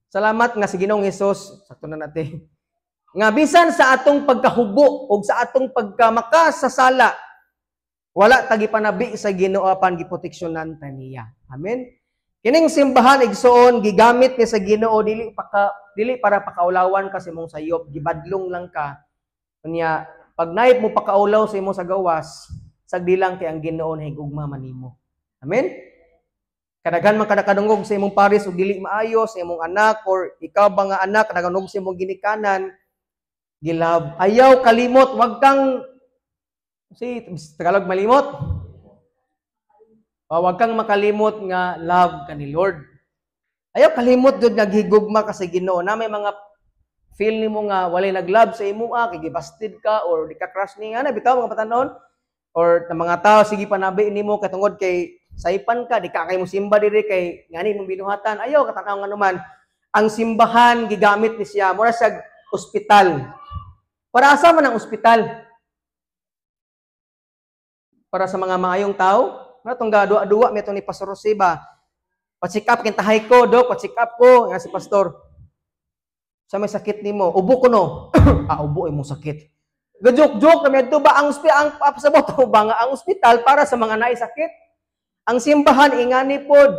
Salamat nga si Ginoong Hesus, sakto na natin. Nga bisan sa atong pagkahubo o sa atong pagkamakasasala, wala ta gipanabi sa Ginoo apan giproteksyonan ta niya. Amen? Kining simbahan, igsuon, gigamit ni sa Ginoo dili para pakaulawan ka sa imong sayop, gibadlong lang ka. Unya, pag naip mo pakaulaw sa imo sa gawas, sagdi lang kay ang Ginoo nahigugma man nimo. Amen? Kadaghan man kadakadungog sa imong paris og dili maayo sa imong anak or ikaw ba nga anak kadaghanog sa imong ginikanan, gilab. Ayaw kalimot, wag kang si Tagalog malimot. O, wag kang makalimot nga love ka ni Lord. Ayaw kalimot jud nga gihigugma ka sa Ginoo. Na may mga feel nimo nga walay nag-love sa imo kay gibasted ka or di ka crush ni nga na bitaw mga batanon or na mga tao sige panabi nimo kay tungod kay saypan ka, di ka kay mo simba diri kay ngani imong binuhatan. Ayaw katanaw nga naman ang simbahan gigamit ni siya mura siya ospital. Para asa man ang ospital? Para sa mga maayong tao? Ano tong gadua-duwa mi ni Pastor Jose ba? "Pa-check up kintahay ko, Dok, pa-check up ko," nga si pastor. "Sa may sakit nimo?" "Ubo ko no." "Ah, ubo imong sakit." Gajok-jok kami adto ba ang ang pasabot ba nga ang ospital para sa mga naay sakit. Ang simbahan ingani pod.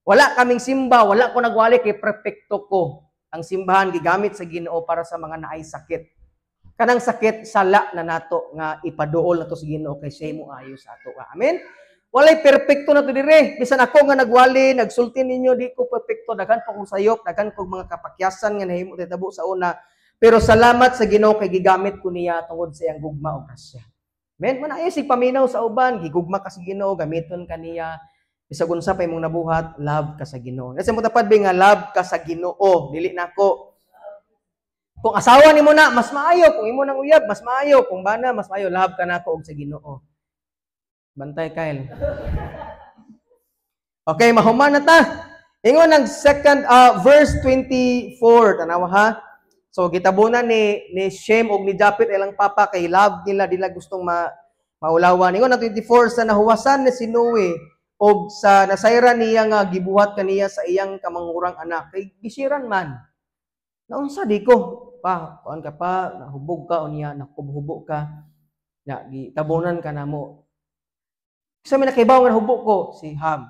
Wala kaming simba, wala ko nagwali kay perpekto ko. Ang simbahan gigamit sa Ginoo para sa mga naay sakit. Kanang sakit sala na nato nga ipaduol nato sa Ginoo kay siya mo ayo sa ato. Amen. Walay perpekto na to dire. Bisan ako nga nagwali, nagsulti ninyo, di ko perpekto. Daghan pa kong sayop, daghan kong mga kapakyasan nga nahimo tabo sa una. Pero salamat sa Ginoo kay gigamit ko niya tungod sa iyang gugma ug grasya. Men, man ay sig paminaw sa uban, gigugma ka sa Ginoo, gamiton ka niya. Bisag unsa pa imong nabuhat, love ka sa Ginoo. Nasa mo tapad nga love ka sa Ginoo, dili nako. Kung asawa nimo na, mas maayo. Kung imo nang uyab, mas maayo. Kung bana, mas maayo. Love ka nako og sa Ginoo. Bantay, Kyle. Okay, mahuman na ta. Ingon ang second verse 24, tanawa ha. So gitabunan ni Shem og ni Japet ilang papa kay love nila, dila gustong maulawan. Ingon ang 24, sa nahuwasan ni si Noe og sa nasayran niya nga gibuhat kaniya sa iyang kamangurang anak kay gisiran man. Naunsa di ko pa kuan ka pa nahubog ka unya nakubhubo ka na gitabunan ka namo. Sa may nakibaw nga nahubo ko, si Ham.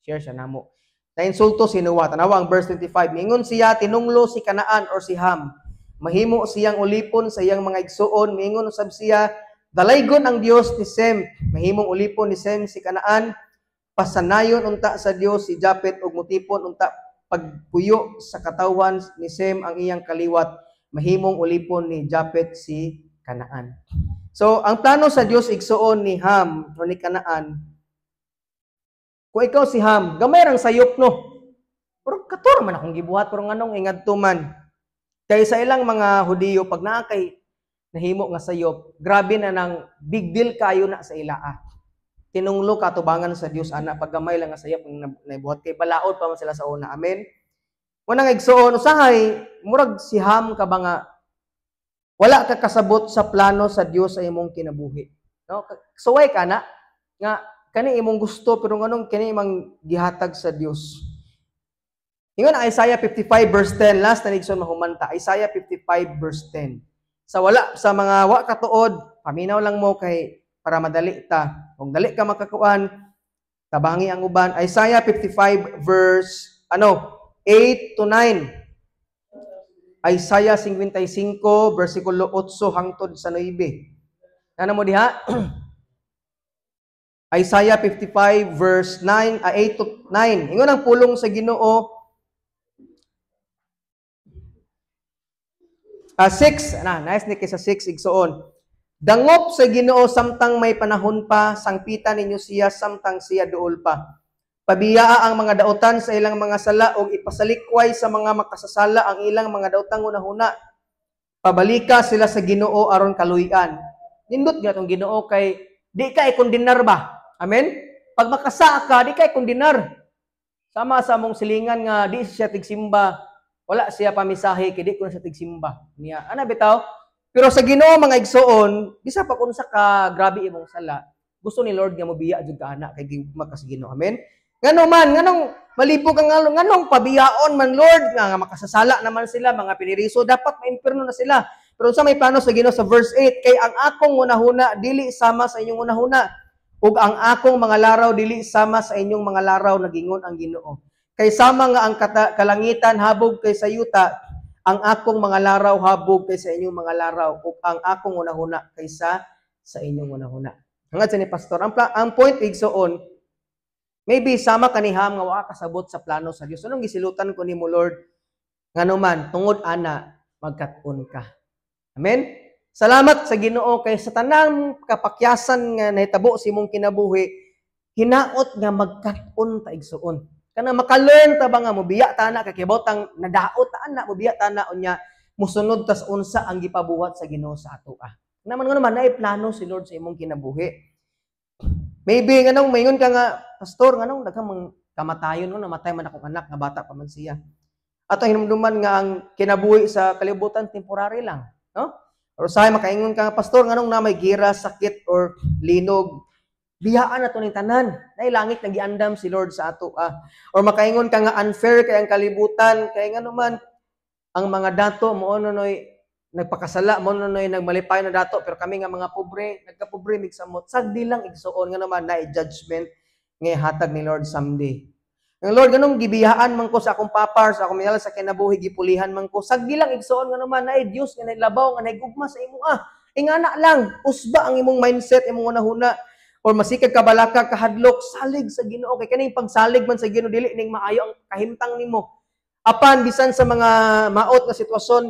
Share siya namo. Na-insulto si Noah. Tanawa ang verse 25. Mingon siya, tinunglo si Kanaan or si Ham. Mahimo siyang ulipon sa iyang mga igsuon. Mingon usab siya, dalaygon ang Dios ni Sem. Mahimong ulipon ni Sem si Kanaan. Pasanayon unta sa Dios si Japet ug mutipon unta pagpuyo sa katawhan ni Sem ang iyang kaliwat. Mahimong ulipon ni Japet si Kanaan. So, ang plano sa Dios, igsuon, ni Ham o ni Kanaan, kung ikaw si Ham, gamay rang sayop no. Pero kator man akong gibuhat, pero nganong ingadto man? Kay sa ilang mga Hudiyo, pag naa kay nahimo nga sayop, grabe na nang big deal kayo na sa ilaa. Tinunglo katubangan sa Dios ana pag gamay lang nga sayop ang naibuhat kay balaod pa man sila sa una. Amen. Muna nga igsuon, usahay murag si Ham ka ba nga wala ka kasabot sa plano sa Dios sa imong kinabuhi. No? Suway ka na nga kani imong gusto pero nganong kani imong gihatag sa Dios. Ingon ang Isaiah 55 verse 10, last na igsoon mahumanta. Isaiah 55 verse 10. Sa wala sa mga wa katuod, paminaw lang mo kay para madali ta. Kung dali ka makakuan, tabangi ang uban. Isaiah 55 verse 8 to 9. Isaiah 55 versikulo 8 hangtod sa 9. Ano mo diha? Isaiah 55 verse 9, 8 to 9. Ingon ang pulong sa Ginoo. 6 na, nice ni kay sa 6, igsuon. Dangop sa Ginoo samtang may panahon pa, sangpita ninyo siya samtang siya duol pa. Pabiyaa ang mga dautan sa ilang mga sala ug ipasalikway sa mga makasasala ang ilang mga daotang hunahuna. Pabalika sila sa Ginoo aron kaluy-an. Nindot gyud atong Ginoo kay di ka ikondenar ba? Amen? Pag makasa ka, di ka ikondenar. Sama sa among silingan nga di siya tigsimba, wala siya pamisahe kay di ko na siya tigsimba. Niya, ana bitaw? Pero sa Ginoo, mga igsoon, bisa pa kung sa ka grabe imong sala, gusto ni Lord nga mobiya jud ka ana kay gigugma ka sa Ginoo. Amen? Ngano man, nganong malibog ang ngalo, nganong pabiyaon man, Lord, nga makasasala naman sila, mga piniriso, dapat maimpirno na sila. Pero sa may plano sa Ginoo sa verse 8, kay ang akong hunahuna dili sama sa inyong hunahuna, ug ang akong mga laraw dili sama sa inyong mga laraw, nagingon ang Ginoo. Kay sama nga ang kalangitan habog kay sa yuta, ang akong mga laraw habog kay sa inyong mga laraw, ug ang akong hunahuna kaysa sa inyong hunahuna. Hangad sa ni pastor, ang point, igsoon, maybe sama kaniham nga wa kasabot sa plano sa Dios. Anong gisilutan ko nimo, Lord? Ngano man tungod ana magkat-on ka. Amen. Salamat sa Ginoo kay sa tanang kapakyasan nga nahitabo sa imong kinabuhi, hinaot nga magkat-on ta, igsuon. Kana maka-learn ta ba nga mobiya ta na kay kibotang nadaot ta ana, mobiya ta na unya mosunod ta sa unsa ang gipabuhat sa Ginoo sa ato ah. Naman nga naman naay plano si Lord sa imong kinabuhi. Maybe nganong maingon ka nga, "Pastor, nganong daghang mang kamatayon no, namatay man akong anak nga bata pa man siya." Ato hinumduman nga ang kinabuhi sa kalibutan temporary lang, no? Or usahay makaingon ka nga, "Pastor, nganong na may gira, sakit or linog?" Biyaan na to ning tanan. Naay langit nga giandam si Lord sa ato ah. Or makaingon ka nga unfair kay ang kalibutan, kay ngano man ang mga dato mo noy nagpakasala, mo noy nagmalipay na dato, pero kami nga mga pobre nagkapobre migsamot. Sagdi lang, igsuon, nga naman naay judgment nga hatag ni Lord someday. Ang Lord, ganong gibiyaan man ko sa akong papa, sa akong minahal sa kinabuhi, gipulihan man ko. Sagdi lang, igsuon, nga naman naay Dios nga naglabaw nga nagugma sa imo ah. Ingana lang, usba ang imong mindset, imong hunahuna, or masikag kabalaka, kahadlok, salig sa Ginoo kay kaning pagsalig man sa Ginoo dili ning maayo ang kahimtang nimo. Apan bisan sa mga maot nga sitwasyon,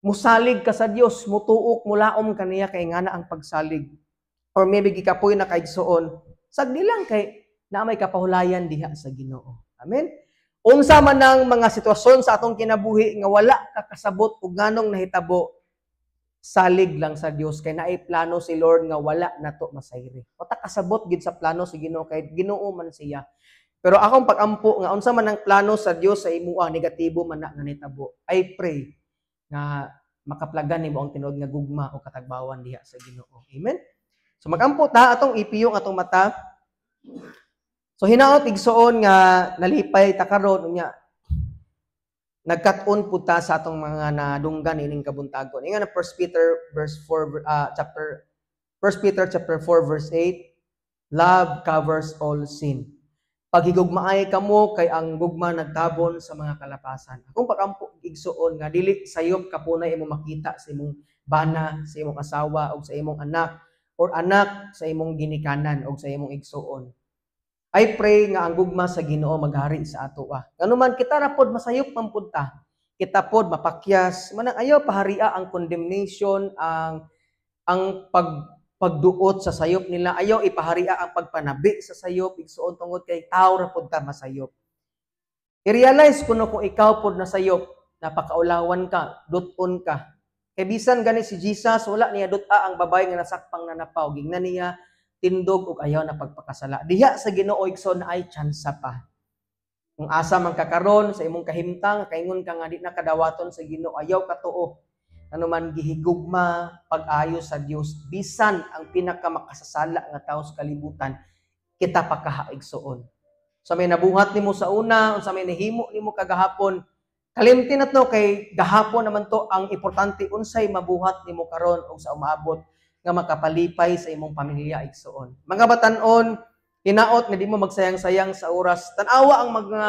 musalig ka sa Dios, mutuok, mulaom kaniya kay ngana ang pagsalig. Or maybe gikapoy na kaigsuon, sagdi lang kay na may kapahulayan diha sa Ginoo. Amen. Unsa man ang mga sitwasyon sa atong kinabuhi nga wala ka kasabot ug nganong nahitabo, salig lang sa Dios kay naay plano si Lord nga wala nato masayri. Wala kasabot gid sa plano si Ginoo kay Ginoo man siya. Pero akong pagampo nga unsa man ang plano sa Dios sa imuha, negatibo man na nga nahitabo, I pray nga makaplagan nimo ang tinuod nga gugma o katagbawan diha sa Ginoo. Amen. So magampo ta, atong ipiyong atong mata. So hinaot, igsuon, nga nalipay ta karon unya nagkat-on pud ta sa atong mga nadunggan ining kabuntagon. Ingon na 1 Peter verse 4 chapter 1 Peter chapter 4 verse 8, "Love covers all sin." Paghigugmaay kamo kay ang gugma nagtabon sa mga kalapasan. Akong pagampo, igsuon, nga dili sayop kapunay imo makita sa imong bana, sa imong asawa o sa imong anak or anak sa imong ginikanan o sa imong igsuon. I pray nga ang gugma sa Ginoo maghari sa ato ah. Ngano man kita ra pod masayop man pud ta. Kita pod mapakyas, manang ayaw paharia ang condemnation, ang pagduot sa sayop nila, ayaw ipaharia ang pagpanabi sa sayop, igsuon, tungod kay tao ra pod ta masayop. I-realize kuno kung ikaw pod nasayop, napakaulawan ka, duton ka. Kay bisan gani si Jesus, wala niya duta ang babae nga nasakpang nanapaw. Gingnan niya tindog ug ayaw na pagpakasala. Diha sa Ginoo, igsoon, na ay tsansa pa. Kung asa man ka karon sa imong kahimtang, kaingon ka nga di na kadawaton sa Ginoo, ayaw katuo. Ano man gihigugma pag-ayo sa Dios bisan ang pinakamakasasala nga tawo sa kalibutan, kita pa kaha, igsuon. Sa may nabuhat nimo sa una, unsa may nahimo nimo kagahapon, kalimti na to kay gahapon naman to. Ang importante, unsay mabuhat nimo karon o sa umaabot nga makapalipay sa imong pamilya, igsuon. Mga batan-on, hinaot nga di mo magsayang-sayang sa oras. Tan-awa ang mga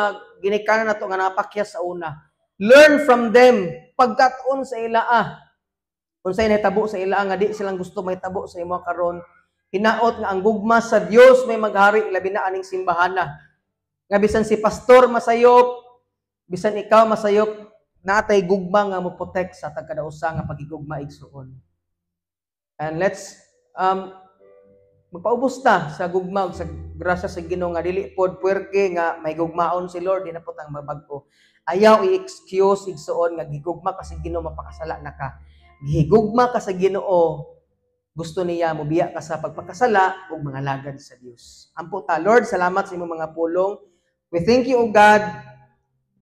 ginikanan nato nga napakyas sa una. Learn from them. Pagkat-on sa ila ah. Unsay nahitabo sa ila nga di silang gusto mahitabo sa imo karon. Hinaot nga ang gugma sa Dios may maghari, labi na aning simbahana. Nga bisan si pastor masayop, bisan ikaw masayop, Naa tay gugma nga mo protect sa tag kada usa nga pagigugma, igsuon. And let's magpaubos ta sa gugma ug sa grasya sa Ginoo nga dili pod puwerke nga may gugmaon si Lord, di na pod ang mabag-o. Ayaw i-excuse, igsuon, nga gigugma ka sa Ginoo, mapakasala na ka. Gigugma ka sa Ginoo, gusto niya mobiya ka sa pagpakasala ug mangalagad sa Dios. Ampo ta. Lord, salamat sa imong mga pulong. We thank you, O God.